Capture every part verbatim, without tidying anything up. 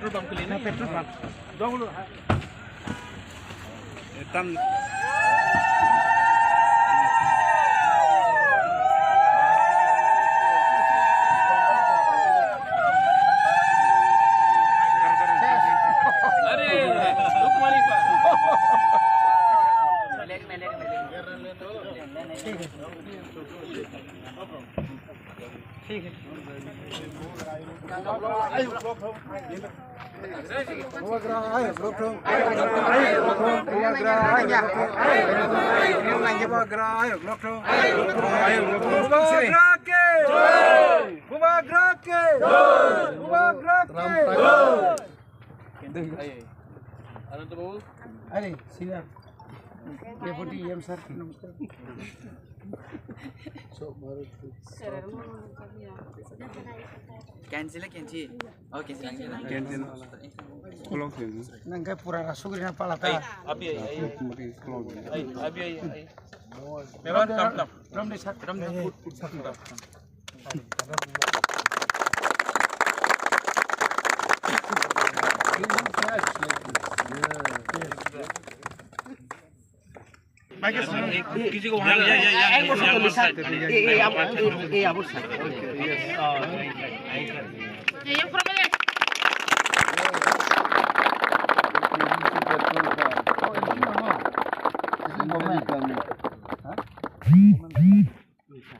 Bubagra ke! Bubagra ke! Bubagra ke! Are, senior. Deputy E M sir, namaskar. Cancel, cancel. Oh, cancel, cancel. Cancel. Close cancel. Nang kai pura rasugri na pala ta. Abi, abi, abi. Close. Abi, abi, abi. Memang tam tam. Ram de sir. Ram tam.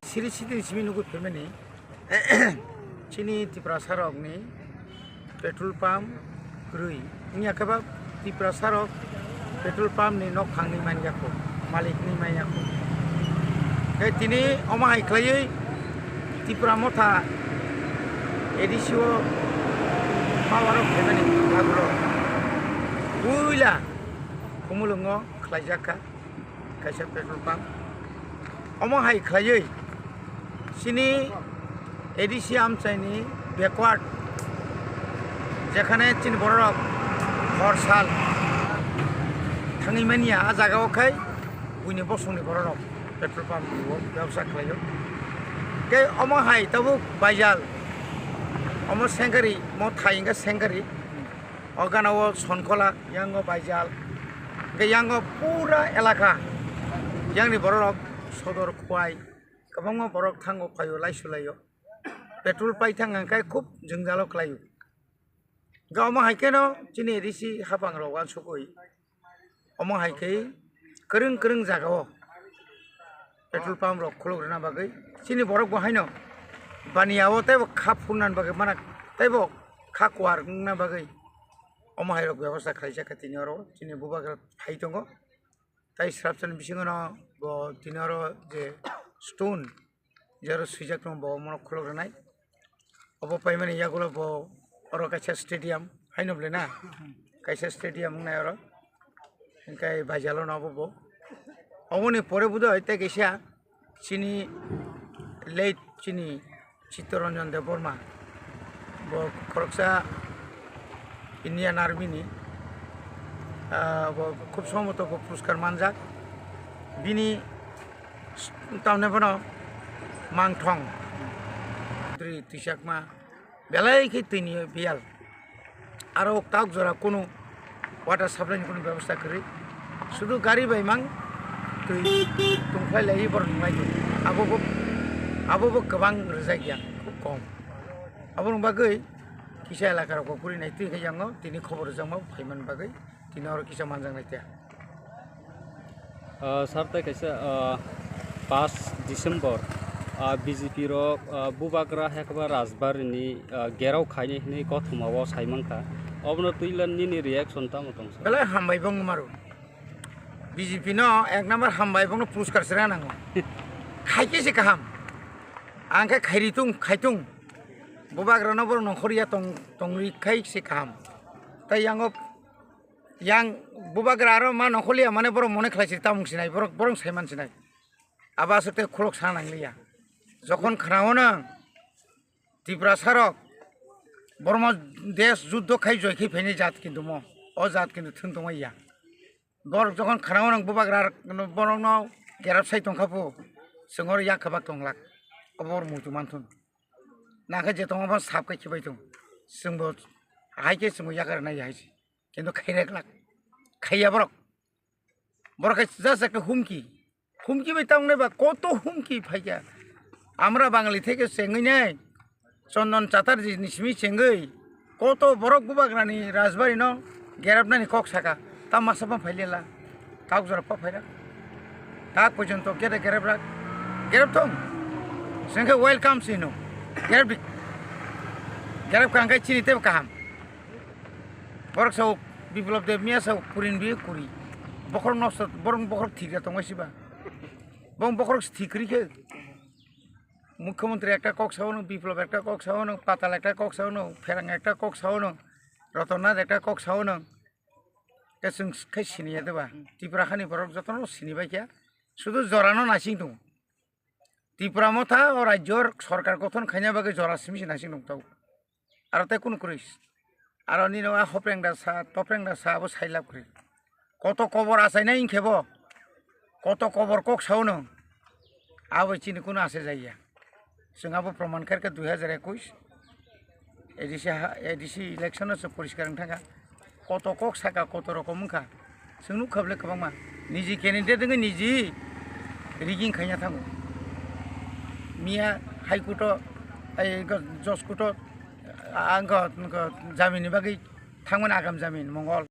Siri sitini simi nugwi phaimani chini Tiprasa rokni petrol pump kwrwi. Wngya khe ba Tiprasa rok petrol pump ni nok khangni manya kho, malik ni manya kho. Khe tini omo hai khlaiwi Tipra Motha A D C o power o phaimani yagulo puila Khumulwngo khlaijak kha kaisa petrol pump. Omo hai khlaiwi chini A D C amchaini backward, jekhane chini bororok hor sal thangwi manya, a jagao khai buini bosongni bororok petrol pump o bebsa khlaio. Tei omo hai tabuk Baijal, omo Sengkari, mo thai hwnkhe Sengkari, o gana o Sonkhola, yango Baijal, hwnkhe yango pura elaka, yangni bororok Sodor, Khowai, kwbangma borok thango phaio, laisu laio. Petrol paithang hwnkhe khub jwngjalo khlaio. Hwnkhe omo hai kheno chini risi hapangrok uansukwi omo hai khe kwrwng kwrwng jagao petrol pump rok khuluk rwna bagwi chini borok bo haino baniya o teibo kha phurna bagwi mana teibo kha kuar wngna bagwi omo hai rok bebosta khlaijak kha tini oro chini bubagra phai tongo. Tai srapsani bisingono bo tini oro je stone jero swijak tongo bo omono khuluk rwnai. Obo paimani yagulo bo oro kaisa stadium haino bwle na kaisa stadium wngnai oro. Hwnkhe Baijalo no obo bo. Oboni pore budai tei kaisa chini late chini Chittaranjan Debbarma, bo khoroksa Indian Army ni, ah, bo khub somboto bo puruskar manjak. Bini tamni bono mangthong, dri twisakma, belai khe twini biyal. Aro tok jora kunu water supply ni kunu bebosta kwrwi. Sudu gari bai mang twi tongkhlai lai borok nunglai tong. Abo bo, abo bo kwbang rwjak ya, khub kom. Abo ni bagwi kisa elaka rok bo puri nai twi khe yango tini khobor rwjakma phaiman bagwi tini oro kisa manjak nai tiya. Ah, sir, tei kaisa, ah, paanch December, ah, B J P rok, ah, Bubagra Hekba Rajbari ni, ah, gerao khaini hwnwi kothoma o sai mankha. Obono twi le nini reaction tamo tong, sir? Belai hambai bo wngmaro. B J P no ek number hambai, bono puruskar se rwna nango. Khai khe se kaham. Ang khe khairi tung, khai tung. Bubagra no borok nongkhor ya tong, tongri khai se kaham. Tai yango Yang bubagra aro ma nongkhorliya mane borok mone khlai si tamung sinai, borok, borok saiman sinai. Abo aswk tei khulok sa nangliya. Jokhon khwnao nwng Tiprasa rok Borma desh juddho khai joi khai phainai jat kintu mo, o jat kintu thwng tongma ya. Borok jokhon khwnao nwng bubagra borokno gerap sai tongkha phu, chwng oro yak kwbak tonglak, obo oro muitu manthun. Nangkhe je tongo bo sap khe khibai thung. Chwngbo Hai khe chwng yakar nai hai se. Kintu khairek lak. Khaiya borok. Borok khe just ekta humki. Humki bai tang nai ba koto humki phaikha. Amra Bangali theke chengwi nai. Chondon Chatterjee ni simi chengwi. Koto borok bubagrani Rajbari no gerapnani kok saka. Ta masa pa phailela. Kok jora pa phaira. Tak porjonto kede gerap rak. Gerap thong. Sengke welcome sino. Gerap di. Gerap kangkai chini tebo kaham. Borok sao Biplop Deb miya sao kurin bi kuri. Bokhorok nosto, borok bokhorok thikya tongma siba. Bong bokhorok thik kri khe. Mukhyamantri ekta kok sao no, Biplop ekta kok sao no, Patal ekta kok sao no, Pherang ekta kok sao no, Rotonnath ekta kok sao no. Ke chwng khai siniya deba. Tripura hani borok jotono sini bai kya. Sudu jorano nasing tongo. Tripura motha o rajyor sorkar gothon khaina bagwi jora simi se nasing tong tau. Aro tei kunu kwrwi. Aro nino a hopreng da sa, topreng da sa abo sailab kwrwi. Koto kobor achainai wngkhe bo. Koto kobor kok sao no. Abo chini kunu asai jaiya. Chwng abo proman khaikha dui hajar ekush. A D C ha, A D C election o se poriskar wng thangkha. Koto kok saka, koto rokom wngkha. Chwng nukha bole kwbangma. Niji candidate wngwi niji rigging khaina thango. Miya High Court o, ai, wngkha Judge Court o, ah, wngkha, wngkha jamin ni bagwi thangmani agam jamin Mongol.